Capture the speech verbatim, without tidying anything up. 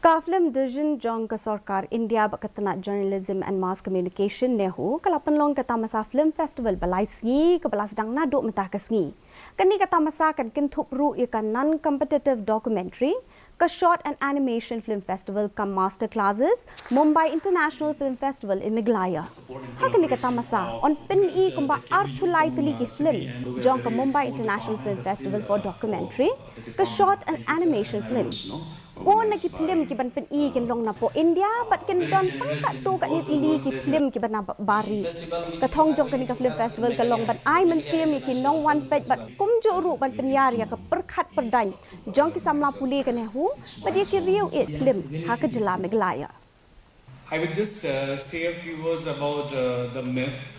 Ka Film Division jong ka Sorkar India bad ka tnat Journalism and Mass Communication, NEHU, ka la pynlong ka tamasa Film Festival ba lai sngi kaba la sdang naduh mynta ka sngi. Kane ka tamasa kan kynthup ruh ïa ka Non-Competitive Documentary, ka Short and Animation Film Festival cum Master Classes, Mumbai International Film Festival in Meghalaya. Ha kane ka tamasa yn pyni kumba arphew lai tylli ki film jong ka Mumbai International Film Festival for Documentary, ka Short and Animation Films. Bun na ki film kiban pyni kin long na poh India bad kin don tang katto katne tylli ki film kiban na ba-, bari. Ka thong jong kane ka Film Festival ka long ban ai mynsiem ïa ki nongwan peit bad kumjuh ruh ban pynïar ïa ka pyrkhat pyrdaiñ jong ki samla pule ka NEHU bad ïa ki riew ïeit film ha ka jylla Meghalaya. I would just uh, say a few words about uh, the MIF.